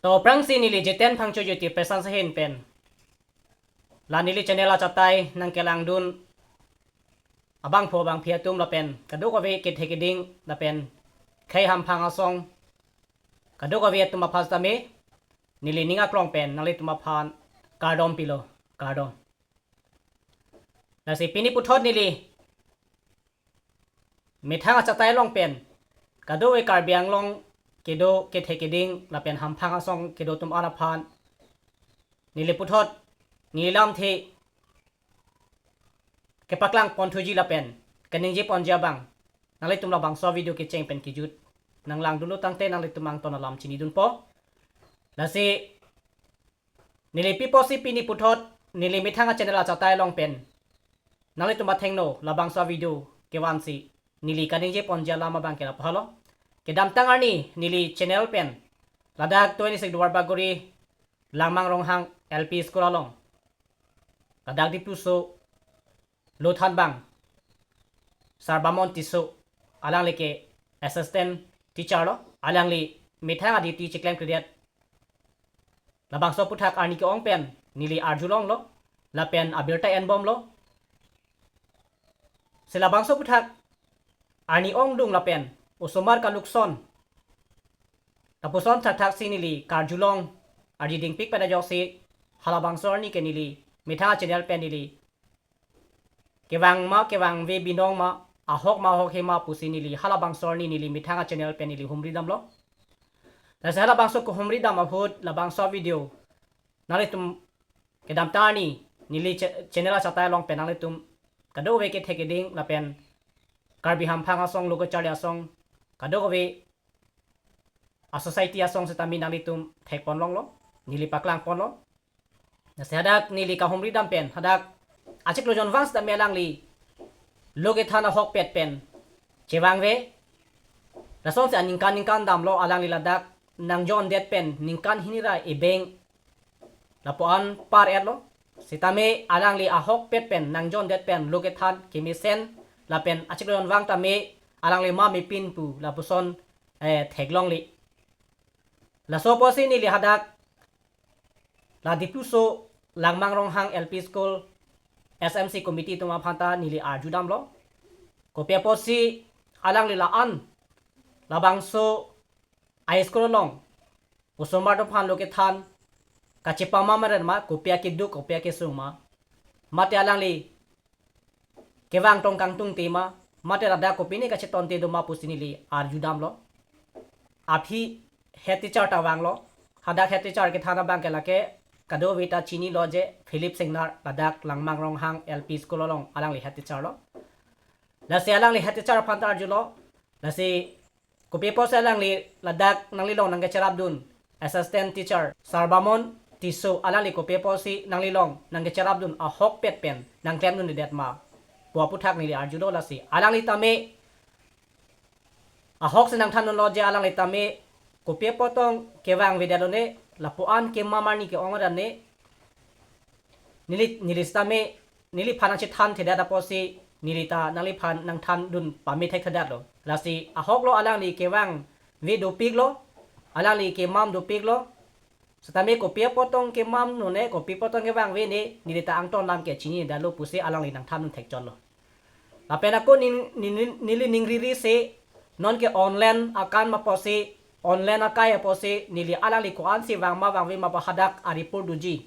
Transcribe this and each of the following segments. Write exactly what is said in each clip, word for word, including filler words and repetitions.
To aphrangsi neli Jiten Phangcho Jyoti Presence ahin pen la neli channel achatai nangkelangdun abangphu abangphi atum lapen kadokave kethe keding lapen khei hamphang asong kadokave atum aphan sitame neli ning aklong pen nanglitum aphan kardom pilo, kardom. Lasi pini puthot neli methang achatai along pen kadokave Karbi Anglong kedo kethe keding lapen hamphang asong kedo atum an aphan neli puthot neli lamthe kepaklang ponthuji lapen kaningje ponji abang nanglitum labangso video kecheng pen kejut nanglangdunlo tangte nanglitum angton alam chinidunpo. Lasi neli pi apotsi pini puthot neli methang achannel achatai along pen nanglitum athengno labangso video kevansi neli kaningje ponji alam abang ke lapu helo. Kedamtang arni neli channel pen ladak twenty-six Duarbagori Langmang Ronghang L P School along ladak Dipluso lothan abang Sarbamon Tisso alangli ke assistant teacher lo, alangli methang aduty chiklemkledet labangso aphuthak arni ke-ong pen neli arjulonglo lapen abirta enbomlo. Si labangso aphuthak arni ongdung lapen osomar kalukson lapuson thakthaksi neli karjulong arjidingpik pen ajoksi halabangso arni ke neli methang achannel pen neli kevang ma kevangve binong ma, ahok ma ahokhe ma pusi neli halabangso arni neli methang achannel pen neli humridamlo. Lasi halabangso kehumridam ahut labangso video nanglitum kedamtang arni neli cha-, channel achatai along pen nanglitum kadokave kethe keding lapen Karbi hamphang asong, lo kacharli asong, kadokave a-society asong sitame nanglitum thekponlonglo, neli paklangponlo. Lasi hadak neli kahumridam pen hadak achiklo jonvang sitame alangli lo kethan ahokpet pen chevangve. Lasonsi aningkan ningkan damlo, alangli ladak nangjondet pen ningkan hini ra ebeng lapu-an par-etlo. Sitame alangli ahokpet pen nangjondet pen lo kethan kemesen lapen achiklo jonvang tame alangli ma mepin pu lapuson, eh, theklongle. Laso apotsi neli hadak la Dipluso Langmang Ronghang L P School S M C committee atum aphan ta neli arjudamlo. Kopi apotsi alangli la-an labangso a-school along osomar atum aphan lo kethan kachepamamaren ma, kopi akeduk kopi akesung ma, mate alangli kevang tong kangtung tema, mate ladak kopine kachetonte do ma pusi neli arjudamlo. Aphi head teacher ta vanglo. Hadak head teacher kethan abang ke lake kadokave ta chinilo je Philip Singnar, ladak Langmang Ronghang L P School along alangli head teacher lo. Lasi alangli head teacher aphan ta arjulo. Lasi kopi apotsi alangli ladak nanglilong nangkecherapdun assistant teacher Sarbamon Tisso alangli kopi apotsi nanglilong nangkecherapdun ahokpet pen nangklemdundedet ma pu aphuthak neli arjulo. Lasi alangli tame ahoksi nangthandunlo je alangli tame kopi apot tong kevangvedetlo ne, lapu-an kemam arni ke-ong ra ne, neli, neli sitame neliphan nangchethanthedet apotsi neli ta nangliphan nangthandun pame thekthedetlo. Lasi ahoklo, alangli kevangve dopiklo, alangli kemam dopiklo. Sitame kopi apot tong kemam none, kopi apot tong kevangve ne, neli ta angton alam ke chinidetlo pusi alangli nangthandun thekchotlo. Lapen ako nin-, nin-, neli ningriri si non ke online akan ma apotsi, online akai apotsi neli alangli ko-ansi vang ma vangve ma pu hadak a-report doji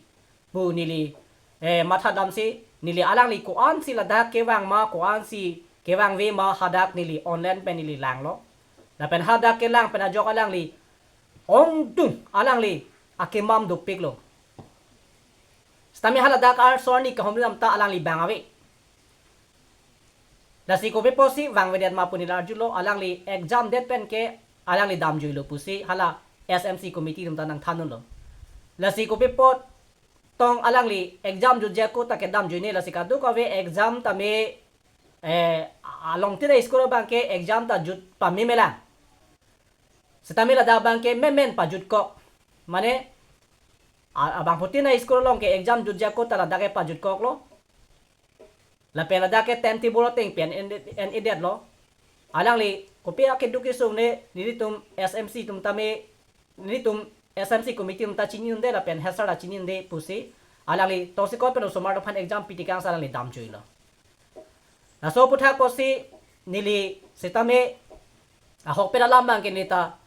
pu neli, eh, mathadamsi neli alangli ko-ansi ladak kevang ma, ko-ansi kevangve ma hadak neli online pen neli langlo. Lapen hadak kelang pen ajok alangli ongdung, alangli akemam dopiklo. Sitame haladak arso arni kahumridam ta alangli bang ave. Lasi kopi apotsi vangvedet ma pu neli arjulo, alangli exam det pen ke alangli damjuilo pusi hala S M C committee atum ta nangthandunlo. Lasi kopi apot tong alangli exam jutji ako ta kedamjui ne, lasi kadokave exam tame, eh, along tira school abang ke exam ta jut pame melang. Sitame ladak abang ke memen pajutkok. Mane, a-, abangphutin a-school along ke exam jutji ako ta ladak ke pajutkoklo. Lapen ladak ke timetable ateng pen en, en-edetlo. Alangli kopi akeduk kesung ne, nelitum S M C atum tame, nelitum S M C committee atum ta chini un-e lapen head sir ta chini un-e pusi alangli tongsekot pen osomar atum aphan exam pi tekang si alangli damjuilo. Laso aphuthak pusi neli sitame ahokpet alam abangke neli ta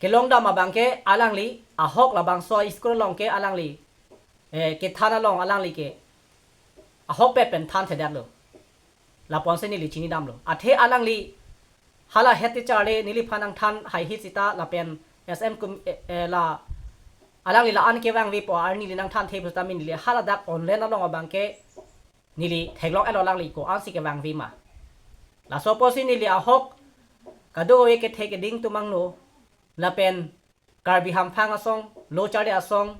kelongdam abangke alangli ahok labangso school along ke alangli, eh, kethan along alangli ke ahokpet pen thanthedetlo. Lapu-ansi neli chinidamlo. Athe alangli hala head teacher le neliphan nangthan haihe seta lapen S M kum, eh, eh, la alangli la-an kevangvepo arni neli nangthanthe pusitame neli haladak online along abangke neli theklong-etlo alangli ko-ansi kevangve ma. Laso pusi neli ahok kadokave kethe keding atum angno lapen Karbi Hamphang asong, lo charli asong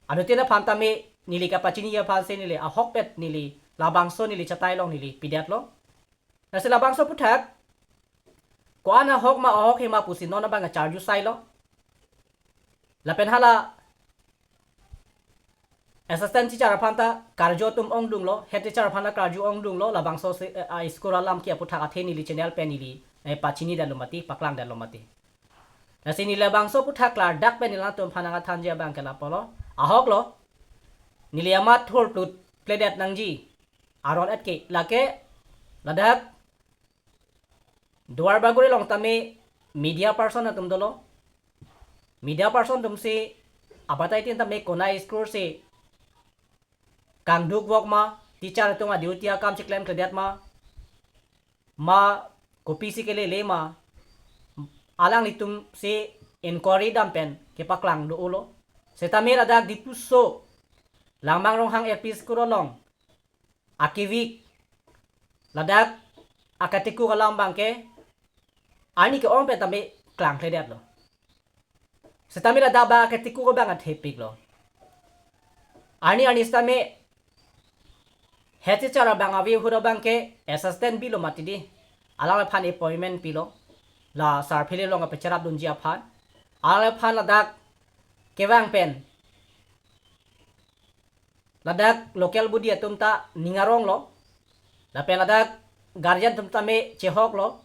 anutin aphan tame neli kapachini aphansi neli ahokpet neli labangso neli chatai along neli pidetlo. Lasi labangso aphuthak ko-an ahok ma ahokhe ma pusi non abang charju sailo. Lapen hala assistant teacher aphan ta karju atum ongdunglo, head teacher aphan ta karju ongdunglo, labangso si, eh, a school alam ke aphuthak athe neli channel pen neli, eh, pachinidetlo mati, paklangdetlo mati. Lasi neli labangso aphuthak klardak pen neli nangtum aphan nangthanji abangke lapulo. Ahoklo. Neli amat thurtut kledet nangji aron-et ke lake ladak Duar Bagori along tame media person atum dolo. Media person atumsi abatai tin tame konat school si kangduk vok ma, teacher atum a-duty akam chiklemkledet ma, ma kopisi kelele ma, alanglitumsi inquiry dam pen kepaklang do-olo. Sitame ladak Dipluso Langmang Ronghang L P School along akevik ladak akatikuk alam abangke arni ke-ong pen tame klangkledetlo. Sitame ladak abang akatikuk abang athepiklo. Arni arni sitame head teacher abang ave ahut abangke assistant bilo mati di. Alangliphan appointment pilo. La sarphili along kapecherapdunji aphan. Alangliphan ladak kevang pen ladak local body atum ta ning aronglo. Lapen ladak guardian atum tame chehoklo.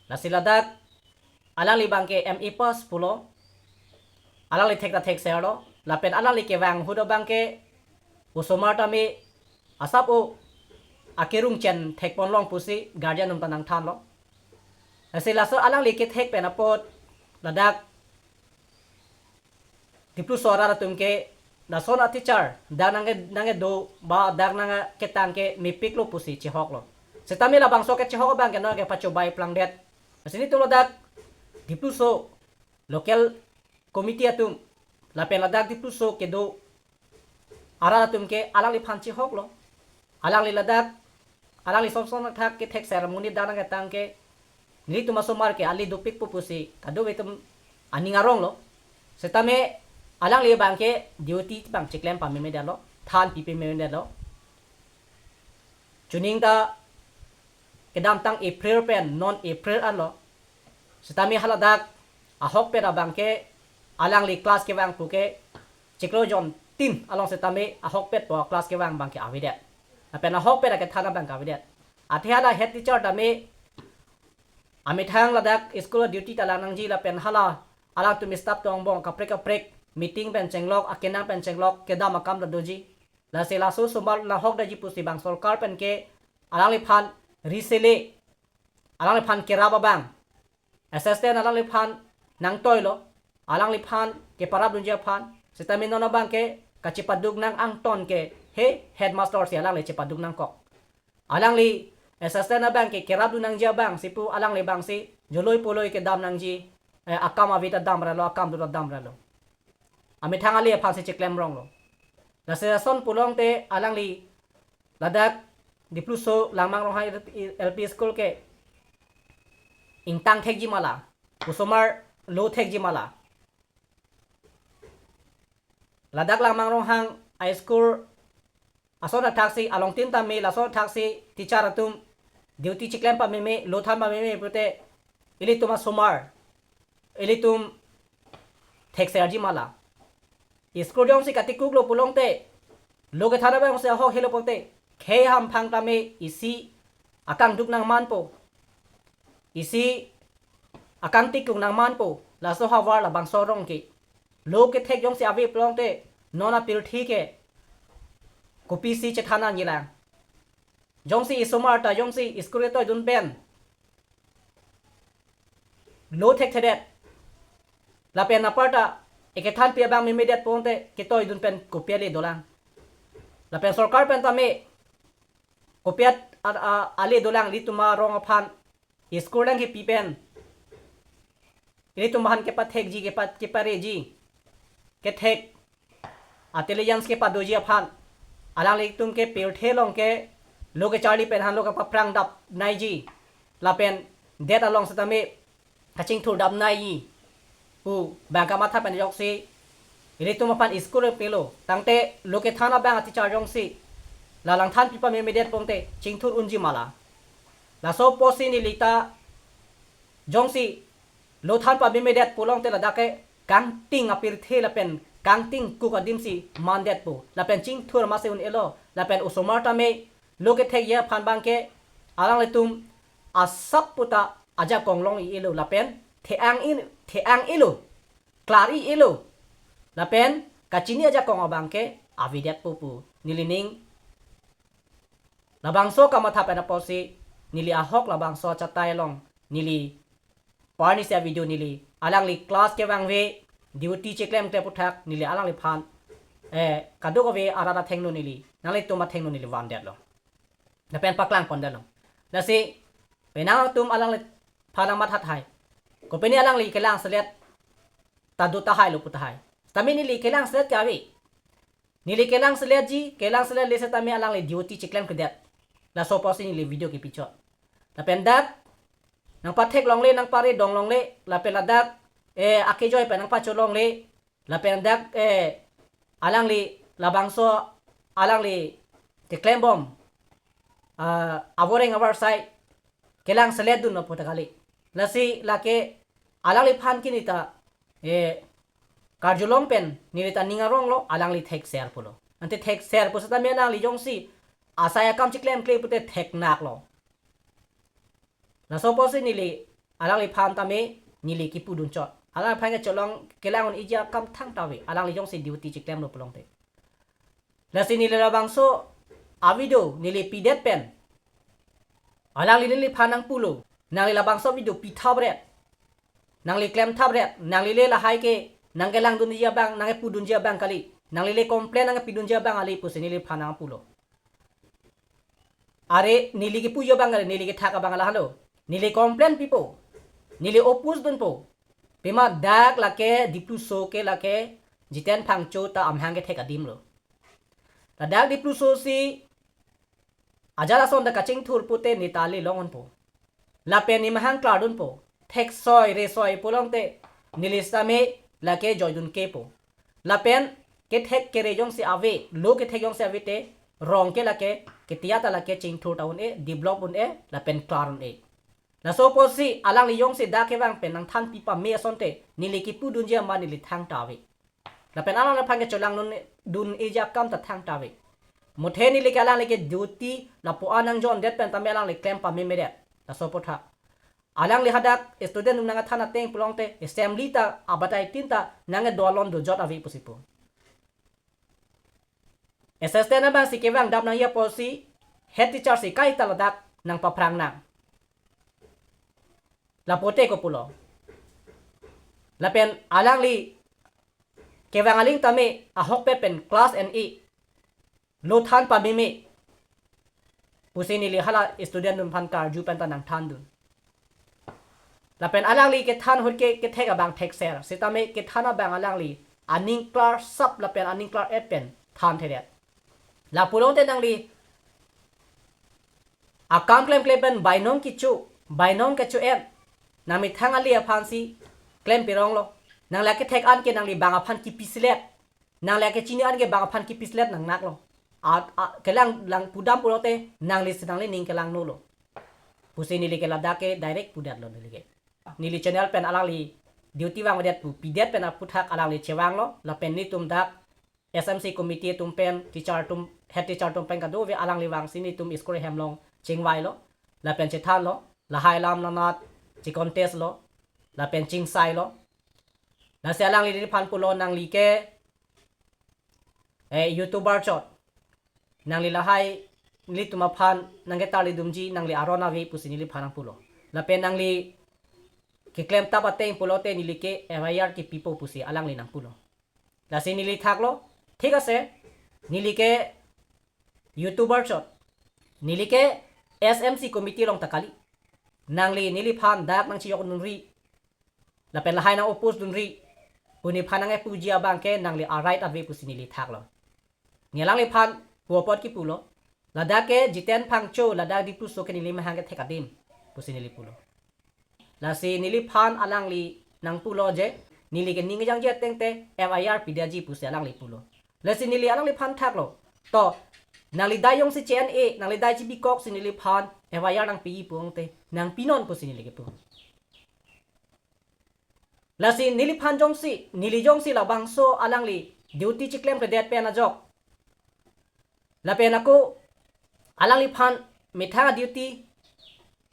Lasi ladak alangli abangke M A pass pulo. Alangli thek ta thekserlo. Lapen alangli kevang ahut abangke osomar tame asap o akerung chen thekponlong pusi guardian atum ta nangthanlo. Lasi laso alangli kethek pen apot ladak Dipluso arat atum ke lason a-teacher dak nangke, nangkedo ba dak nangketang ke mepiklo pusi chehoklo. Sitame labangso kechehok abangke non ke pachobai plangdet. Lasi nelitum ladak Dipluso local committee atum lapen ladak Dipluso kedo arat atum ke alangliphan chehoklo. Alangli ladak, alangli somson athak kethekser amonit dak nangketang ke nelitum asomar ke ale dopikpo pusi kadokave atum aning aronglo. Sitame alangli abangke duty abang chiklem pamemedetlo, thanpi pememedetlo. Chuning ta kedamtang April pen non April anlo. Sitame haladak ahokpet abangke alangli class kevang puke chiklo jontin along sitame ahokpetpo class kevang abangke avedet. Lapen ahokpet akethan abangke avedet. Athe hala head teacher tame amethang ladak school duty ta lang nangji lapen hala alangtum staff atum angbong kaprek kaprek meeting pen chenglok, akenang pen chenglok, kedam akam ta doji. Lasi laso osomar nahokdetji pusi bang sorkar pen ke alangliphan risele, alangliphan kerap abang assistant alangliphan nangtoilo, alangliphan keparapdunji aphan. Sitame non abangke kachepaduk nang angton ke he headmaster si alangli chepaduk nangkok. Alangli assistant abangke kerapdun nangji abang si pu alangli abangsi joloi poloi kedam nangji, eh, akam ave ta damralo, akam do ta damralo. Amethang ale aphansi chiklem ronglo. Lasi lason pulote alangli ladak Dipluso Langmang Ronghang L P School ke ingtang thekji ma la, osomar lo thekji ma la. Ladak Langmang Ronghang High School ason athaksi alongtin tame lason athaksi teacher atum duty chiklem pameme, lo than pameme pute ilitum asomar, ilitum thekserji ma la. School jongsi katikuklo pulote, lo kethan abangsi ahok helo pote, khei hamphang tame isi akangduk nangmanpo, isi akangtikuk nangmanpo. Laso havar labangso arong ke lo kethek jongsi ave pulote non apirthe ke kopisi chethan nangjilang. Jongsi isomar ta jongsi school ketoidun pen lo thekthedet, lapen aparta ekethanpi abang memedet pulote ketoidun pen kopi ale dolang. Lapen sorkar pen tame kopi at-, a, a, ale dolang, ilitum arong aphan school nangkepi pen ilitum aphan kepathekji, kepa-, kepareji, kethek intelligence kepadoji aphan alanglitum ke pirthe along ke lo kecharli pen han lo kapaphrangdap naiji, lapen det along setame kachingthurdam naiji pu bang kamatha pen joksi ilitum aphan school pilo. Tangte lo kethan abang ateacher jongsi la langthanpi pamemedet pulote chingthur unji ma la? Laso apotsi neli ta jongsi lo than pamemedet pulote ladak ke kangting apirthe lapen kangting kuk adimsi mandetpo, lapen chingthur masi un-elo, lapen osomar tame lo kethekji aphan abang ke alanglitum asap puta ajakong long-i-elo lapen the-ang-i, the-ang-ilo, klar-i-elo, lapen kachini ajakong abang ke avedetpo pu nelining labangso kamatha pen apotsi neli ahok labangso achatai along neli parnisi avideo neli alangli class kevangve, duty cheklemkle aputhak neli alangliphan, eh, kadokave arat athengno neli, nanglitum athengno neli vandetlo. Lapen paklangpondetlo. Lasi penang atum alangliphan nangmatha tahai, kopine alangli kelangselet ta do tahai lo pu tahai. Tame neli kelangselet ke ave. Neli kelangseletji, kelangselet le setame alangli duty cheklemkledet. Laso apotsi neli video kepichot. Lapen dak nangpathek longle, nangpare dong longle, lapen ladak, eh, akejoi pen nangpacho longle, lapen dak, eh, alangli labangso alangli keklembom, ah, avoreng avarsai kelangseletdunlo pu ta kali. Lasi lake alangliphan ke neli ta, eh, karjulong pen neli ta ning aronglo, alangli thekser pulo. Ante thekser pu setame alangli jongsi asai akam cheklemkle pute theknaklo. Laso apotsi neli alangliphan tame neli kipudunchot. Alangliphan ke cholong kelang un-eji akam thangta ave, alangli jongsi duty cheklemlo pulote. Lasi neli labangso avideo neli pidet pen alangli neliphan nangpulo, nangli labangso video pithapret, nangli klemthapret, nangli le lahai ke nangkelangdunji abang, nangkepudunji abang kali, nangli le complain nangkepidunji abang kali pusi neliphan nangpulo. Are neli kipuji abang kali, neli kethak abang lahelo. Neli complain pipo, neli oppose dunpo. Pima dak lake Dipluso ke lake Jiten Phangcho ta amahang kethek adimlo. Ladak Dipluso si ajat ason ta kachingthur pute neli ta le long-unpo. Lapen neli mahang klardunpo. Theksoi resoi pulote neli setame lake joidun kepo. Lapen kethek kere jongsi ave, lo kethek jongsi ave te, rong ke lake, ketiyata lake chingthur ta un-e, develop un-e, lapen klar un-e. Laso apotsi alangli jongsi dak kevang pen nangthanpi pame asonte, neli kipudunji ama neli thangta ave. Lapen alangliphan ke cholangdun, dun-eji akam ta thangta ave. Muthe neli ke alangli ke duty lapu-an nangjondet pen tame alangli klem pamemedet. Laso aputhak alangli hadak student atum nangkethan ateng pulote assembly ta abatai tin ta nangkedolon dojot ave pusi pu. Assistant abang si kevang dam nangji apotsi head teacher si kaita ladak nangpaphrang nang. Lapu te kopulo. Lapen alangli kevang aling tame ahokpet pen class en-e, lo than pameme pusi neli hala student atum aphan karju pen ta nangthandun. Lapen alangli kethan ahut ke kethek abang thekser, setame kethan abang alangli aning klarsap lapen aning klar-et pen thanthedet. Lapulote nangli akam klemkle pen bainong kecho, bainong kecho-et, nangmethang ale aphansi klem pironglo. Nangli akethek an ke nangli bang aphan kipiselet, nangli akechini an ke bang aphan kipiselet nangnaklo. A, a, kelang lang pudam pulote nangli si nanglining kelangnolo pusi neli ke ladak ke direct pudetlo neli ke. Neli channel pen alangli duty vangvedet pu pidet pen aputhak alangli chevanglo, lapen netum dak S M C committee atum pen, teacher atum, head teacher atum pen kadokave alangli vangsi netum school hem along chingvailo, lapen chethanlo, lahai alam nanat checontestlo, lapen chingsailo. Lasi alangli neliphan pulo, nangli ke, eh, YouTuber chot. Nangli lahai nelitum aphan nangketarlidunji, nangli aron ave pusi neliphan nangpulo. Lapen nangli keklem tap ateng pulote neli ke F I R kepipo pusi alangli nangpulo. Lasi neli thaklo, thik ase, neli ke YouTuber chot. Neli ke S M C committee along ta kali. Nangli neliphan dak nangchejokdunri, lapen lahai nang-opposedunri pu neliphan nangkepuji abang ke nangli a-right ave pusi neli thaklo. Ne alangliphan pu apot kipulo, ladak ke Jiten Phangcho, ladak Diphu aso ke neli mahang kethek adim pusi neli pulo. Lasi neliphan alangli nangpulo je, neli ke ning kejangje ateng te F I R pidetji pusi alangli pulo. Lasi neli alangliphan thaklo, to, nangli dai jongsi che-en-e, nangli dai chebikoksi neliphan F I R nangpiji pulote, nangpinon pusi neli kepu. Lasi neliphan jongsi, neli jongsi labangso alangli duty cheklemkledet pen ajok, lapen ako alangliphan methang a-duty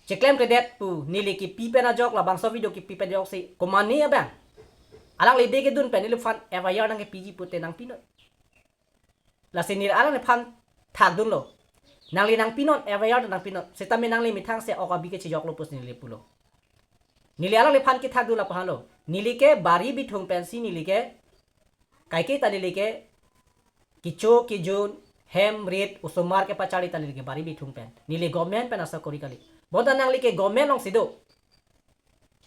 cheklemkledet pu neli kepi pen ajok, labangso video kepi pen ajoksi, komane abang alangli de kedun pen neliphan F I R nangkepiji pute nangpinon. Lasi neli alangliphan thakdunlo, nangli nangpinon, F I R nangpinon, setame nangli methang se ok abi kechejoklo pusi neli pulo. Neli alangliphan kethakdun lapu halo, neli ke bari bithung pensi neli ke, kaike ta neli ke kecho kejun, hem rit, osomar kepacharli ta neli ke bari bithung pen. Neli government pen asakori kali. Bonta nangli ke government alongsi do.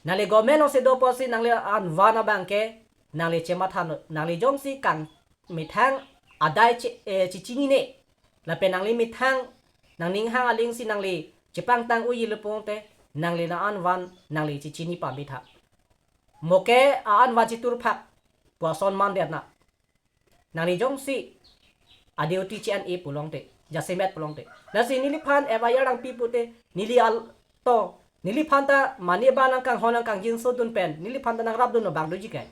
Nangli government alongsi do pusi nangli an-an abang ke nangli chematha non. Nangli jongsi kang methang adai che, eh, chechinine, lapen nangli methang nangning hang alingsi nangli chepangtang uyi lepung te, nangli nang an-an nangli chechini pame tha. Mo ke an-an chetur phak pu ason mandetna. Nangli jongsi a-duty che-en-e pulote, jasemet pulote. Lasi neliphan F I R nangpi pute, neli al to, neliphan ta mane ba nangkanghon nangkangjinsodun pen, neliphan ta nangrapdun abang doji ke.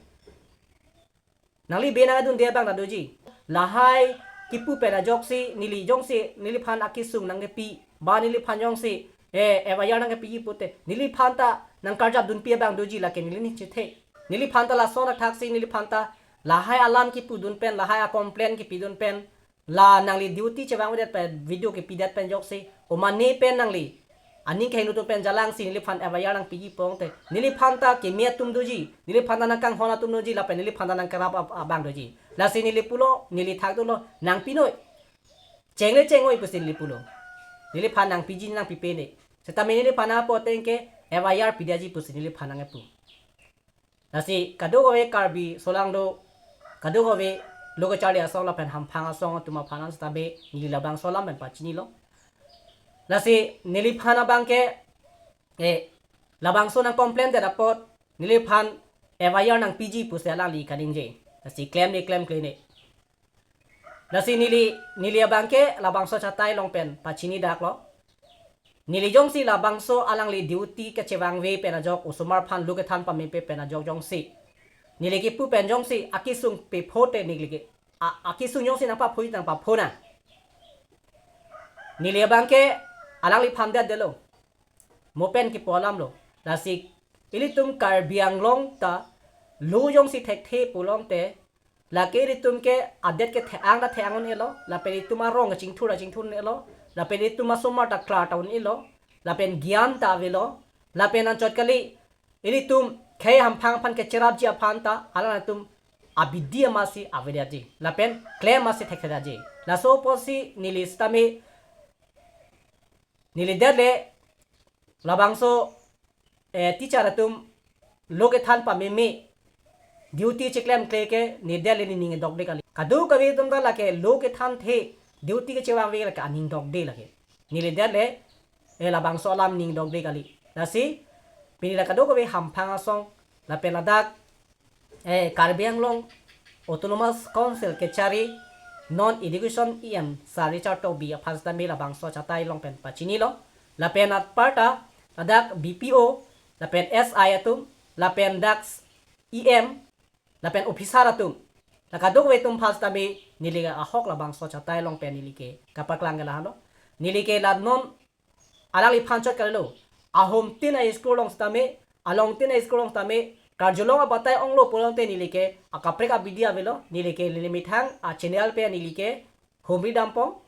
Nangli be nangdunde abang ta doji. Lahai kipu pen ajoksi, neli jongsi, neliphan akesung nangkepi, ba neliphan jongsi, eh, F I R nangkepiji pute, neliphan ta nangkarjapdunpi abang doji, lake neli ning chethe. Neliphan ta lason athaksi, neliphan ta lahai alam kipudun pen, lahai a-complain kipidun pen, la nangli duty chevangvedet pen, video kepidet pen ajoksi, komane pen nangli aning kehingno atum pen jalangsi neliphan F I R nangpiji pulote, neliphan ta keme atum doji, neliphan ta nangkanghon atum doji, lapen neliphan ta nangkerap ab-, abang doji. Lasi neli pulo, neli thakdunlo, nangpinoi. Chengle chengoi pusi neli pulo. Neliphan nangpiji nangpipe ne. Setame neliphan nangpu ateng ke F I R pidetji pusi neliphan nangpu. Lasi kadokave Karbi aso along do, kadokave lo kacharli asong lapen hamphang asong atum aphan setame neli labangso alam pen pachinilo. Lasi neliphan abang ke, eh, labangso nangcomplain det apot, neliphan F I R nangpiji pusi alangli kaningje. Lasi klem ne klemkle ne. Lasi neli, neli abang ke labangso achatai along pen pachini daklo. Neli jongsi labangso alangli duty kachevangve pen ajok, osomar aphan lo kethan pamepe pen ajok jongsi, neli kipu pen jongsi akesung pe pute neli ke, a, akesung jongsi nangpaphu nangpaphu nang. Neli abang ke alangliphan det detlo. Mo pen kipu alamlo. Lasi ilitum Karbi Anglong ta lo jongsi thekthe pulote, lake ilitum ke adet ke the-ang ta the-ang un-elo, lapen ilitum arong kachingthur ta chingthur un-elo, lapen ilitum asomar ta klar ta un-elo, lapen gyan ta avelo, lapen anchot kali, ilitum khei hamphang aphan kecherapji aphan ta alangtum abidi amatsi avedetji, lapen klem amatsi thekthedetji. Laso apotsi neli setame neli det le labangso, eh, teacher atum lo kethan pameme, duty cheklemkle ke neli det le nening dokde kali. Kadokave atum ta lake lo kethanthedet, duty kachevangve lake aning dokde lake. Neli det le, eh, labangso alam ning dokde kali. Lasi pini la kadokave hamphang asong lapen ladak, eh, Karbi Anglong Autonomous Council kechari non Education E M Sir Richard Tokbi aphan setame labangso achatai along pen pachinilo. Lapen aparta ladak B P O, lapen S I atum, lapen dak E M, lapen officer atum, la kadokave atum aphan setame neli ahok labangso achatai along pen neli ke kapaklang ke lahelo. Neli ke la non alangliphan chot kalilo. Ahumtin a-school along setame, alongtin a-school along setame, karjulong abatai onglo pulote neli ke akaprek abidi avelo, neli ke neli methang a channel pen neli ke humri dampo.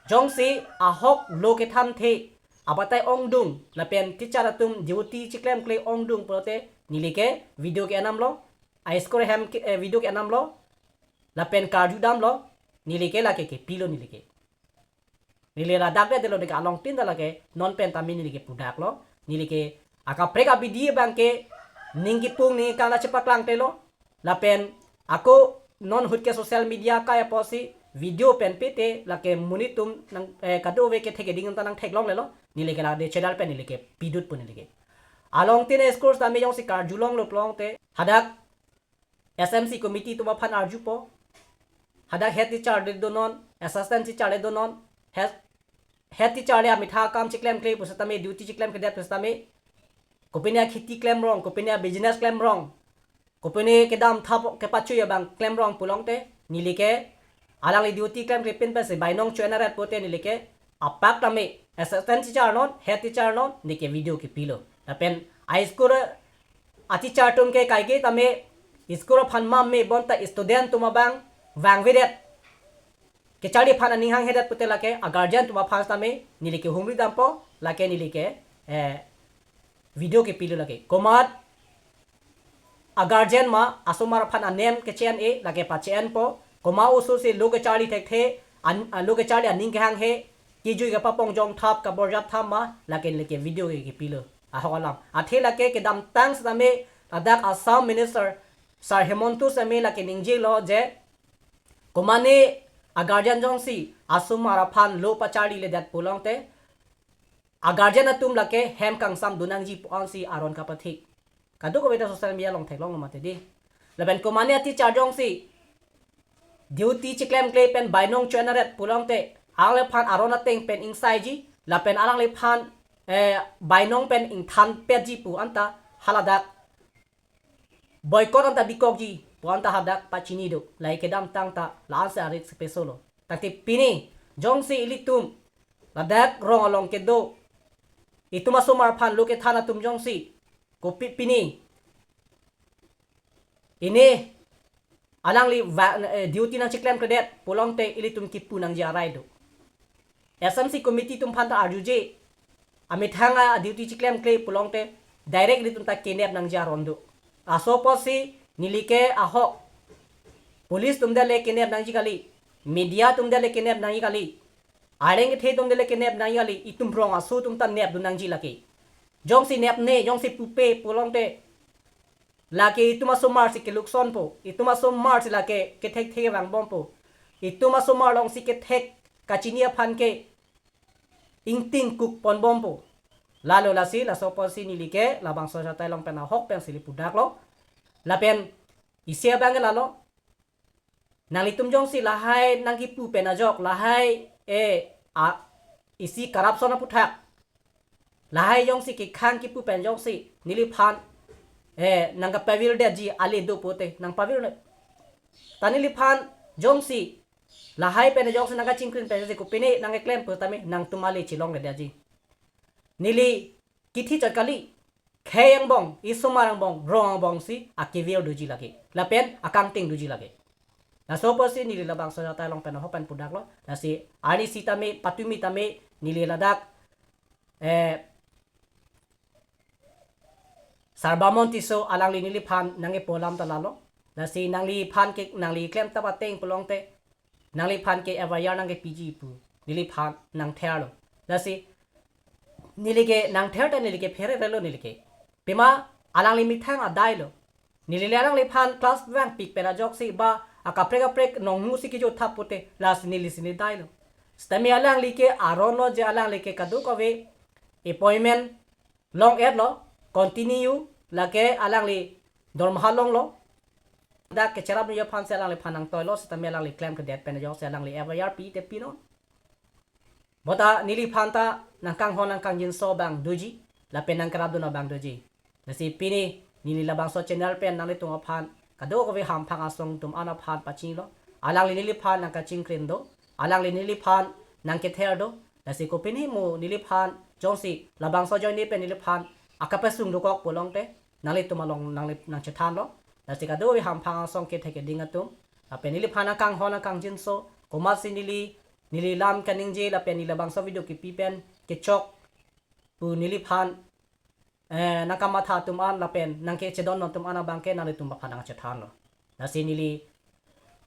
Jongsi ahok lo kethan the abatai ongdung lapen teacher atum duty chiklemkle ongdung pulote neli ke video ke-en damlo, a school ahem ke, eh, video ke-en damlo, lapen karju damlo, neli ke lake kepilo neli ke. Neli ladak de delo neli ke along tin ta lake non pen tame neli ke pudaklo, neli ke akaprek abidi abang ke ning kipung ning kangla chepaklangtelo, lapen ako non ahut ke social media kai apotsi video pen pete lake monit atum nang, eh, kadokave kethek keding ta nangtheklonglelo, neli ke la de channel pen neli ke pidut pu neli ke. Along tin a school tame jongsi karjulonglo pulote hadak S M C committee atum aphan arjupo. Hadak head teacher le donon, assistant teacher le donon, head, head teacher le amitha akam chiklemkle pusitame, duty chiklemkledet pusitame, kopine akheti klemrong, kopine abusiness klemrong, kopine kedam thap kepachui abang klemrong pulote neli ke alangli duty klemklepin pensi bainong cho-en aret pote neli ke apak tame assistant teacher non, head teacher non, neli ke video kepilo. Lapen a school a teacher atum ke kaike tame school aphan ma me bonta student atum abang vangvedet, kecharli aphan aning hanghedet pute lake a guardian atum aphan tame neli ke humri dampo, lake neli ke, eh, video kepilo lake. Komat a guardian ma asomar aphan anem keche-en-e lake pache-enpo. Komat oso si lo kecharli thekthe, an, a lo kecharli aning kehanghe, kejui kepapong jong thap kaborjap thap ma lake neli ke video ke kepilo. Ahok alam. Athe lake kedamtang sitame ladak Assam Minister Sir Himanta sitame lake ningjelo je komane a guardian jongsi asomar aphan lo pacharliledet pulote a guardian atum lake hem kangsam dun nangji pu ansi aron kapathe. Kadokave ta social media along theklonglo mati di. Lapen komane a teacher jongsi duty chiklemkle pen bainong cho-en aret pulote alangliphan aron ateng pen ingsaiji, lapen alangliphan, eh, bainong pen ingthanpetji pu anta haladak boycott anta bikokji pu anta hadak pachini do. Lahai kedamtang ta la-ansi a risk pesolo. Tangte pini jongsi ilitum ladak rong along kedo itum asomar aphan lo kethan atum jongsi kopi pini ini alangli va, eh, duty nangchiklemkledet pulote ilitum kipu nangji arai do. S M C committee atum aphan ta arjuje, amethang a duty chiklemkle pulote direct ilitum ta kenep nangji aron do. Laso apotsi neli ke ahok police atum dele kenep nangji kali, media atum dele kenep nangji kali, areng kethe atum dele kenep nangji kali, itum rong aso atum ta nepdun nangji lake. Jongsi nepne, jongsi pupe pulote lake itum asomar si keluksonpo, itum asomar si lake kethek thek vangbompo, itum asomar alongsi kethek kachini aphan ke ingting kuk ponbompo. Lalo lasi laso apotsi neli ke labangso achatai along pen ahok pensi neli pudaklo. Lapen isi abang ke lalo, nanglitum jongsi lahai nangkipu pen ajok, lahai, eh, a, isi corruption aputhak, lahai jongsi kekhang kipu pen jongsi neliphan, eh, nangkapavirdetji ale do pote nangpavirdet. Ta neliphan jongsi lahai pen jongsi nangkachingkrin pen jongsi kopine nangkeklem pu tame nangtum ale chilongledetji. Neli kithi chot kali, khei angbong, isomar angbong, rong angbongsi akevir doji lake, lapen akangting doji lake. Laso apotsi neli labangso achatai along pen ahok pen pudaklo. Lasi arnisi tame, patumi tame neli ladak, eh, Sarbamon Tisso alangli neliphan nangkepo alam ta lalo. Lasi nangliphan ke, nangli klem tap ateng pulote nangliphan ke F I R nangkepiji pu neliphan nangtherlo. Lasi neli ke nangther ta neli ke phererelo neli ke. Pima alangli methang adailo. Neli le alangliphan class vangpik pen ajoksi ba akaprek kaprek nongmu si kejo thap pote lasi neli si neli dailo. Sitame alangli ke aronlo je alangli ke kadokave appointment long-etlo, continue, lake alangli dormaha longlo. Dak kecherap nangji aphansi alangliphan nangtoilo, sitame alangli klemkledet pen ajoksi alangli F I R pi te pinon. Bonta neliphan ta nangkanghon nangkangjinso abang doji, lapen nangkerapdun abang doji. Lasi pini neli labangso channel pen nanglitum aphan kadokave hamphang asong atum an aphan pachinilo. Alangli neliphan nangkachingkrin do, alangli neliphan nangkether do. Lasi kopine mo neliphan jongsi labangso ajoine pen neliphan akapesung dokok pulote nanglitum along nangli nangchethanlo. Lasi kadokave hamphang asong kethe keding atum, lapen neliphan akanghon akangjinso, komatsi neli, neli lam kaningje lapen neli labangso video kipi pen kechok pu neliphan, eh, nangkamatha atum an lapen nangkechedon atum an abangke nanglitum aphan nangchethanlo. Lasi neli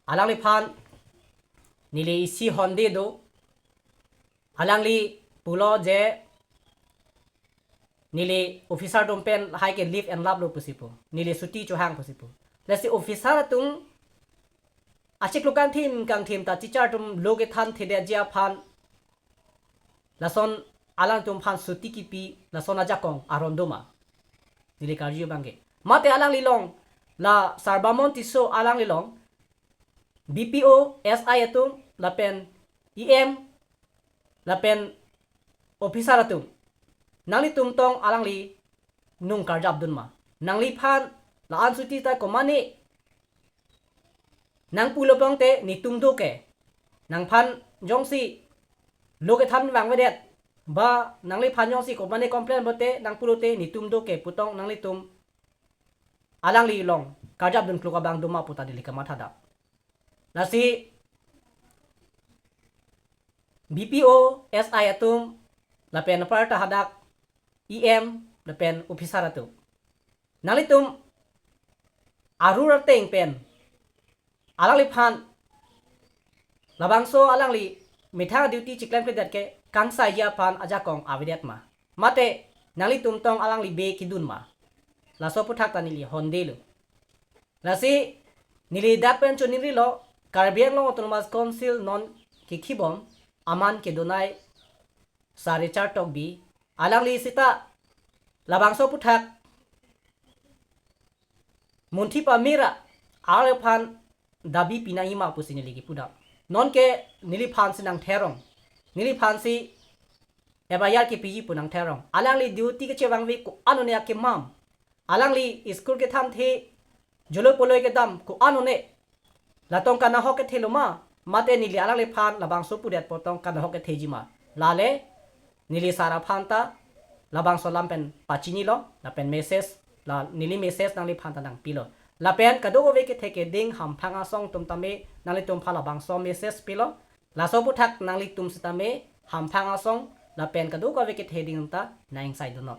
alangliphan neli isi honde do, alangli pulo je neli officer atum pen lahai ke leave enlaplo pusi pu, neli chuti chohang pusi pu. Lasi officer atum achiklo kangthim kangthim ta teacher atum lo kethan thedetji aphan lason alangtum aphan chuti kipi lason ajakong aron doma? Neli karju abangke. Mate alanglilong, la Sarbamon Tisso alanglilong B P O, S I atum, lapen E M, lapen officer atum, nanglitum tong alangli nung karjapdun ma? Nangliphan la-an chuti ta komane nangpulo pulote netum do ke, nangphan jongsi lo kethan vangvedet, ba nangliphan jongsi komane complain pote nangpulote netum do ke pu tong nanglitum alanglilong karjapdun klok abang doma pu ta neli kamatha dak. Lasi B P O, S I atum, lapen aparta hadak E M lapen officer atum, nanglitum arur ateng pen alangliphan labangso alangli methang duty chiklemkledet ke kangsaiji aphan ajakong avedet ma? Mate nanglitum tong alangli be kedun ma? Laso aphuthak ta neli hondelo. Lasi neli dak pen choningrilo, Karbi Anglong Autonomous Council non kekhibom aman kedonai Sir Richard Tokbi, alangli seta labangso aphuthak munthi pamera arlo aphan dabi pinangji ma pusi neli kipu dak. Nonke neliphansi nangtherong, neliphansi F I R kepiji pu nangtherong. Alangli duty kechevangve ko-an one akemam, alangli school kethanthe, joloi poloi kedam ko-an one, la tong kanahok kethelo ma? Mate neli alangliphan labangso pudet pu tong kanahok ketheji ma? Lale neli sar aphan ta labangso alam pen pachinilo, lapen message, la neli message nangliphan ta nangpilo. Lapen kadokave kethe keding hamphang asong atum tame nanglitum aphan labangso message pilo. Laso aphuthak nanglitum sitame hamphang asong lapen kadokave kethe keding ta nang-ingsaidunnon.